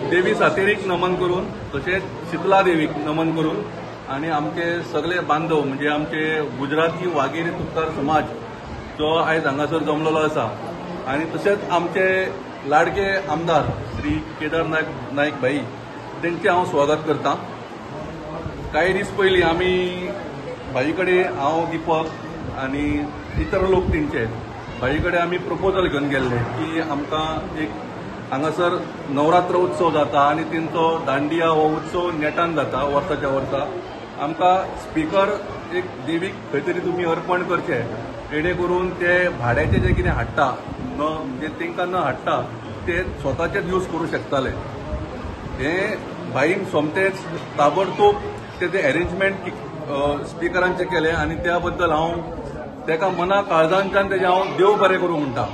देवी सातेरीक नमन करून तशेंच शीतला देवीक नमन करून आनी आमचे सगळे बांधव म्हणजे आमचे गुजराती वाघेरी तुपकार समाज जो आयज हांगासर जमलेलो आसा आनी तशेंच आमचे लाडके आमदार श्री केदार नायक भाई तेंचे हांव स्वागत करता. कांय दीस पयलीं आमी भाई कडेन हांव दीपक आनी इतर लोक तेंचे भाई कडेन आमी प्रपोजल घेवन गेल्ले की आमकां एक हांगासर नवरात्र उत्सव जाता आनी तेंचो दांडिया हो उत्सव नेटान जाता वर्साच्या वर्सा. आमकां स्पिकर एक देवीक खंय तरी तुमी अर्पण करचे जेणे करून ते भाड्याचे जे कितें हाडटा न म्हणजे तांकां न हाडटा ते स्वताचेच यूज करूं शकताले. हें भाईन सोमतेच ताबडतोब तेजें एरेंजमेंट स्पिकरांचें केलें आनी त्या बद्दल हांव ताका मना काळजांच्यान तेजें हांव देव बरें करूं म्हणटा.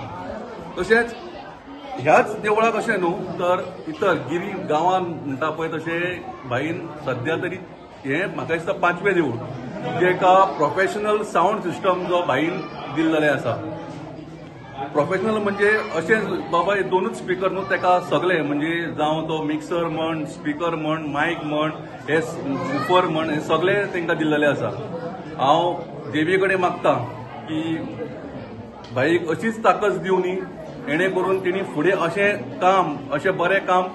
तशेंच ह्याच देवळाक अशें न्हू तर इतर गिरी गांवान म्हणटा पळय तशें भाईन सद्या तरी हें म्हाका दिसता 5वें देवूळ जे एका प्रोफेशनल सावंड सिस्टम जो भाईन दिल्लें आसा. प्रोफेशनल म्हणजे अशें बाबा हे दोनूच स्पिकर न्हू ताका सगळे म्हणजे जावं तो मिक्सर म्हण, स्पिकर म्हण, मायक म्हण, हे वुफर म्हण, हे सगळे तांकां दिल्लेले आसा. हांव देवी कडेन मागता की भाईक अशीच ताकद दिवनी येणे करून तेणी फुडें अशें काम अशें बरें काम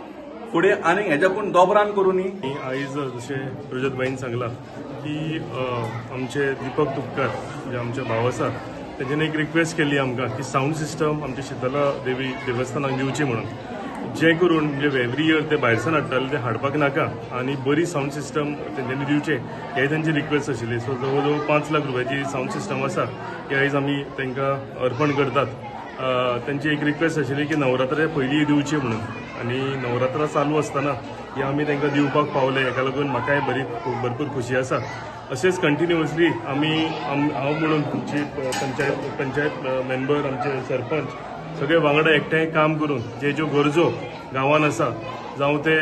फुडें आनी हेज्याकून दोबरान करूं न्ही. आयज जशें रजत भाईन सांगलां की आमचे दीपक तुपकार जे आमचे भाव आसा तेंच्यांनी एक रिक्वेस्ट केली आमकां की सावंड सिस्टम आमच्या शीतला देवी देवस्थानाक दिवची म्हणून, जे करून म्हणजे एवरी इयर ते भायरसान हाडटाले ते हाडपाक नाका आनी बरी सावंड सिस्टम तेंच्यांनी दिवचे हे तेंची रिक्वेस्ट आशिल्ली. सो जवळ जवळ 5 लाख रुपयाची सावंड सिस्टम आसा ती आयज आमी तांकां अर्पण करतात. तेंची एक रिक्वेस्ट आशिल्ली की नवरात्रा पयलीं दिवची म्हणून आनी नवरात्रा चालू आसतना ही आमी तांकां दिवपाक पावले हेका लागून म्हाकाय बरी भरपूर खुशी आसा. अशेंच कंटिन्युअसली आमी हांव म्हणून आमची पंचायत मेंबर आमचे सरपंच सगळे वांगडा एकठांय काम करून जे ज्यो गरजो गांवान आसा जावं ते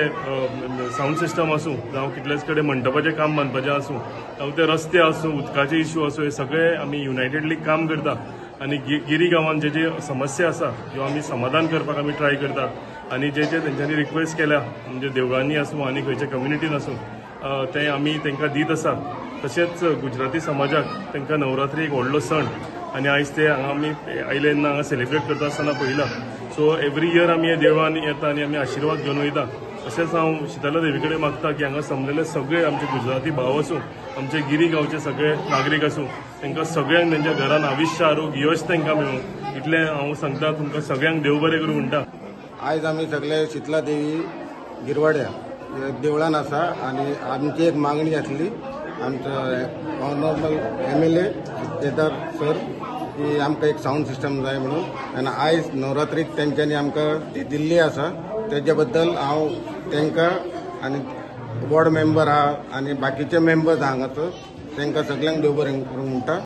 सावंड सिस्टम आसूं, जावं कितल्याच कडेन मंडपाचें काम बांदपाचें आसूं, जावं ते रस्ते आसूं, उदकाचे इश्यू आसूं, हे सगळे आमी युनायटेडली काम करता आनी गिरी गांवान जे जे समस्या आसा ज्यो आमी समाधान करपाक आमी ट्राय करतात आनी जे जे तेंच्यांनी रिक्वेस्ट केल्या म्हणजे देवळांनी आसूं आनी खंयच्या कम्युनिटीन आसूं ते आमी तांकां दीत आसा. तशेंच गुजराती समाजाक तांकां नवरात्री एक व्हडलो सण आनी आयज ते हांगा आमी आयले तेन्ना हांगा सेलिब्रेट करता आसतना पळयलां. सो एवरी इयर आमी हे देवळान येता आनी आमी आशिर्वाद घेवन वयता. तशेंच हांव शीतला देवी कडेन मागता की हांगा जमलेले सगळे आमचे गुजराती भाव आसूं, आमचे गिरी गांवचे सगळे नागरीक आसूं, तांकां सगळ्यांक तेंच्या घरान आयुश्य आरोग्य यश तांकां मेळूं इतलें हांव सांगता. तुमकां सगळ्यांक देव बरें करूं म्हणटा. आयज आमी सगळे शीतला देवी गिरवाड्या देवळान आसा आनी आमची एक मागणी आसली आमचो ऑनरेबल MLA Kedar sir की आमकां एक सावंड सिस्टम जाय म्हणून आनी आयज नवरात्रीक तेंच्यांनी आमकां ती दिल्ली आसा. तेजे बद्दल हांव तांकां आनी वॉर्ड मेंबर आहा आनी बाकीचे मेंबर्स आहा हांगासर तांकां सगळ्यांक देव बरें करूं म्हणटा.